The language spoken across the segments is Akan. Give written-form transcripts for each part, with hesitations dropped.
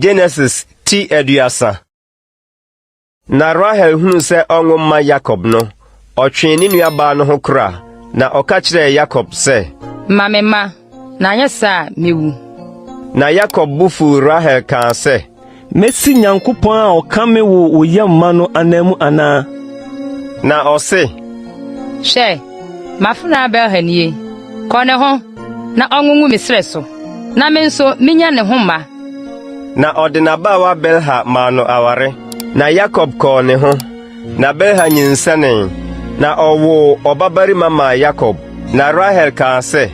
Genesis ti 30. Na Rahel hunuu sɛ ɔnwo mma Yakob no, ɔtwee ne nuabaa no ho kora, na ɔka kyerɛɛ Yakob sɛ, Ma me mma, na anyɛ saa a, mewu. Na Yakob bo fuu Rahel kaa sɛ, Mesi Nyankopɔn a ɔka me woo wo yam ma no ananmu anaa? Na ɔse, Hwɛ, m'afenaa Bilha nie. Kɔ ne ho, na ɔnwo ngu me srɛ so, na me nso minya ne ho mma. Na ɔde n'abaawa Bilha maa no aware. Na Yakob kɔɔ ne ho, na Bilha nyinsɛnee, na ɔwoo ɔbabarima maa Yakob. Na Rahel kaa sɛ,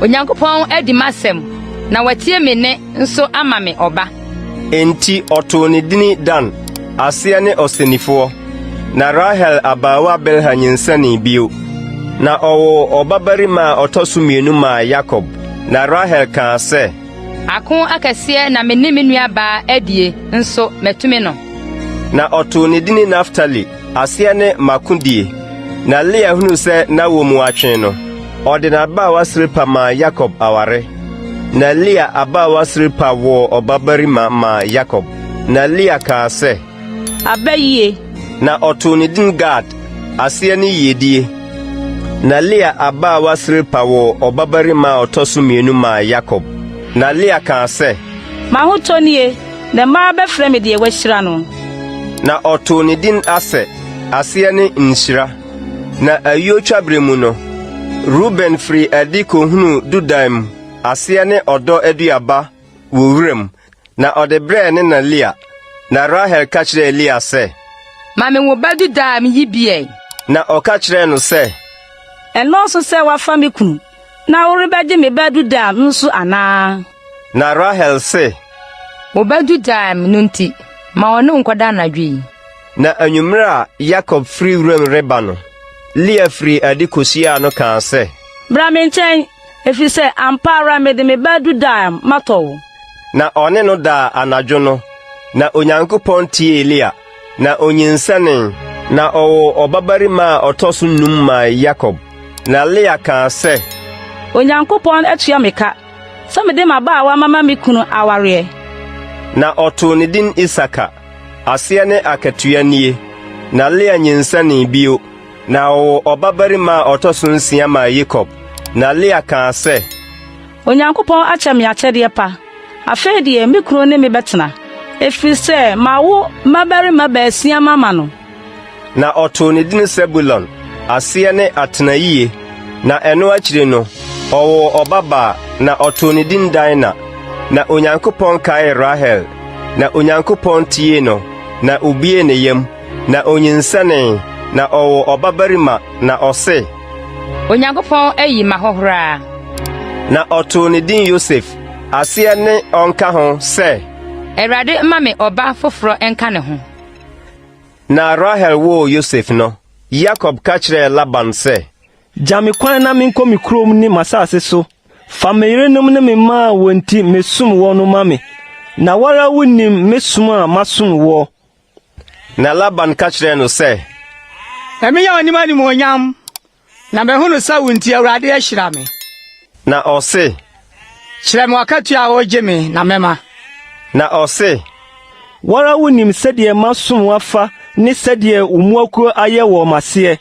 Onyankopɔn adi m'asɛm, na watie me nne nso ama me ɔba. Enti ɔtoo ne dini Dan, aseɛ ne ɔsɛnnifoɔ. Na Rahel abaawa Bilha nyinsɛnee bio, na ɔwoo ɔbabarima a ɔtɔ so mmienu maa Yakob. Na Rahel kaa sɛ, Ako akɛseɛ na me ne me nuabaa adie, nso matumi no. Na ɔtoo ne dini Naftali, aseɛ ne M'akodie. Na Lea hunuu sɛ n'awoɔ mu atwe no, ɔde n'abaawa Silpa maa Yakob aware. Na Lea abaawa Silpa woo ɔbabarima maa Yakob. Na Lea kaa sɛ, Aba yie! Na ɔtoo ne din Gad, aseɛ ne Yiedie. Na Lea abaawa Silpa woo ɔbabarima a ɔtɔ so mmienu maa Yakob. Na Lea kaa sɛ, M'ahotɔ nie, na mmaa bɛfrɛ me deɛ wɔahyira no. Na ɔtoo ne din Aser, aseɛ ne Nhyira. Na ayuo twaberɛ mu no, Ruben firii adi kɔhunuu dudaim, aseɛ ne ɔdɔ aduaba, wɔ wuram, na ɔde brɛɛ ne na Lea. Na Rahel ka kyerɛɛ Lea sɛ, Ma me wo ba dudaim yi bi ɛ. Na ɔka kyerɛɛ no sɛ, Ɛnnɔɔso sɛ woafa me kunu, na worebɛgye me ba dudaim nso anaa? Na Rahel se, Wo ba dudaim no nti, ma ɔne wo nkɔda anadwo yi. Na anwummere a Yakob firi wuram reba no, Lea firii adi kohyiaa no kaa sɛ, Bra me nkyɛn, efisɛ ampa ara mede me ba dudaim matɔ wo. Na ɔne no daa anadwo no. Na Onyankopɔn tiee Lea, na onyinsɛnee, na ɔwoo ɔbabarima a ɔtɔ so num maa Yakob. Na Lea kaa sɛ, Onyankopɔn atua me ka sɛ mede m'abaawa mama me kunu awareɛ. Na ɔtoo ne din Isakar, aseɛ ne Akatua Nie. Na Lea nyinsɛnee bio, na ɔwoo ɔbabarima a ɔtɔ so nsia maa Yakob. Na Lea kaa sɛ, Onyankopɔn akyɛ me akyɛdeɛ pa. Afei deɛ me kunu ne me bɛtena, ɛfiri sɛ mawo mmabarima baasia mama no. Na ɔtoo ne din Sebulon, aseɛ ne Atenayie. Na ɛno akyiri no, ɔwoo ɔbabaa, na ɔtoo ne din Dina. Na Onyankopɔn kaee Rahel, na Onyankopɔn tiee no, na obuee ne yam, na onyinsɛnee, na ɔwoo ɔbabarima, na ɔse, Onyankopɔn ayi m'ahohora. Na ɔtoo ne din Yosef, aseɛ ne Ɔnka ho sɛ, Awurade mma me ɔba foforɔ nka ne ho. Na Rahel woo Yosef no, Yakob ka kyerɛɛ Laban sɛ, Gya me kwan na menkɔ me kurom ne m'asase so. Fa me yerenom ne me mma a wɔn nti mesom woɔ no ma me, na wo ara wunim me som a masom woɔ. Na Laban ka kyerɛɛ no sɛ, Ma minya w'anim animuonyam, Na mahunu sɛ wo nti Awurade ahyira me. Na ɔse. Kyerɛ me w'akatua a woregye me, na mɛma. Na ɔse. Wo ara wunim sɛdeɛ masom wo afa ne sɛdeɛ wo mmoakuo ayɛ wɔ m'aseɛ,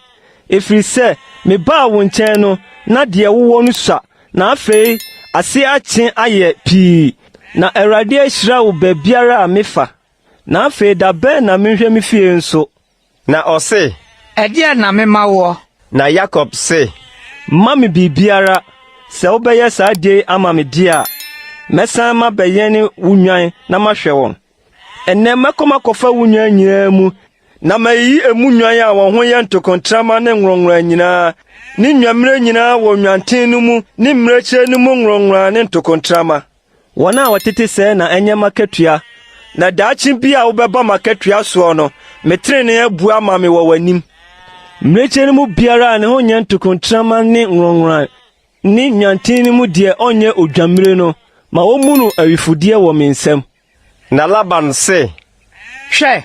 ɛfiri sɛ mebaa wo nkyɛn no, na deɛ wowɔ no sua, na afei ase akye ayɛ pii, na Awurade ahyira wo baabiara a mefa. Na afei da bɛn na menhwɛ me fie nso? Na ɔse. Ɛdeɛn na memma woɔ? Na Yakob se. Mma me biribiara, sɛ wobɛyɛ saa adeɛ yi ama me deɛ a, mɛsan mabɛyɛne wo nnwan na mahwɛ wɔn. Ɛnnɛ mɛkɔ makɔfa wo nnwan nyinaa mu, na mayiyi emu nnwan a wɔn ho yɛ ntokontrama ne nworonnworan nyinaa, ne nnwammire nyinaa wɔ nnwanten no mu ne mmirekyie no mu nworonnworan ne ntokontrama. Wɔn a wɔtete sɛɛ na ɛnyɛ m'akatua, na daakye bi a wobɛba m'akatua soɔ no, me trenee abu ama me wɔ w'anim. Mmirekyie no mu biara a ne ho nyɛ ntokontrama ne nworonnworan ne nnwanten no mu deɛ ɔnyɛ odwammire no, ma wɔmmu no awifodeɛ wɔ me nsam. Na Laban se, Hwɛ,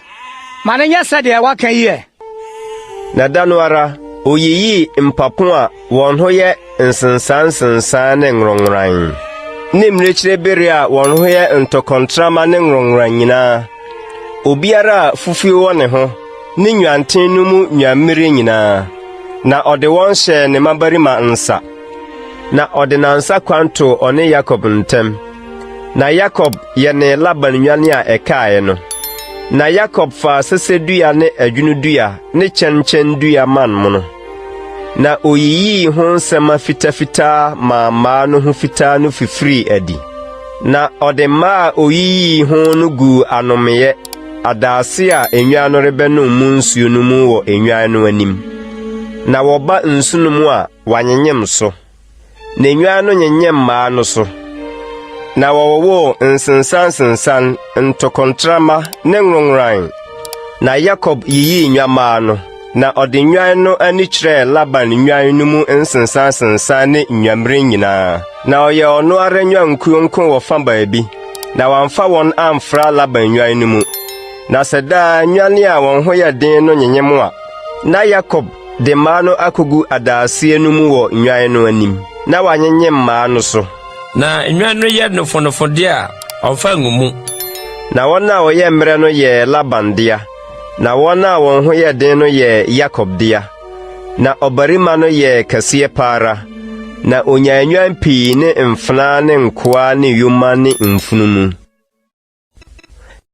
ma no nyɛ sɛdeɛ woaka yi ɛ. Na da no ara oyiyii mpapo a wɔn ho yɛ nsensan nsensan ne nworonnworan. ne mmirekyibereɛ a wɔn ho yɛ ntɔkɔntrama ne nworonnworan nyinaa, obiara a fufuo wɔ ne ho, ne nnwanten no mu nnwammire nyinaa, na ɔde wɔn hyɛɛ ne mmabarima nsa. Na ɔde nnansa kwan too ɔne Yakob ntam. Na Yakob yɛnee Laban nnwan a ɛkaeɛ no. Na Yakob faa sɛsɛdua ne ɛdwono dua ne kyɛnkyɛn dua man mono. Na oyiyii ho nsɛmma fitafitaa maa mmaa no ho fitaa no fifirii adi. Na ɔde mmaa a oyiyii ho no guu anomeeɛ, adaase a nnwan no rebɛnom mu nsuo no mu wɔ nnwan no anim. Na wɔba nsu no mu a, wɔanyenyem so. Na nnwan no nyenyem mmaa no so. Na wɔwowoo nsensansensan, ntokontrama ne nworonnworan. Na Yakob yiyii nnwammaa no, na ɔde nnwan no ani kyerɛɛ Laban nnwan no mu nsensansensan ne nnwammire nyinaa. Na ɔyɛɛ ɔno ara nnwankuo nko wɔ fa baabi, na wamfa wɔn amfra Laban nnwan no mu. Na sɛ daa nnwan a wɔn ho yɛ den no nyenyem a, na Yakob de mmaa no akogu adaaseɛ no mu wɔ nnwan no anim, na wanyenyem mmaa no so. Na nnwan no yɛ nofonofo deɛ a, ɔmfa ngu mu. Na wɔn a wɔyɛ mmerɛ no yɛɛ Laban dea, na wɔn a wɔn ho yɛ den no yɛɛ Yakob dea. Na ɔbarima no yɛɛ kɛseɛ pa ara, na onyaa nnwan pii ne mfenaa ne nkoa ne yoma ne mfunumu.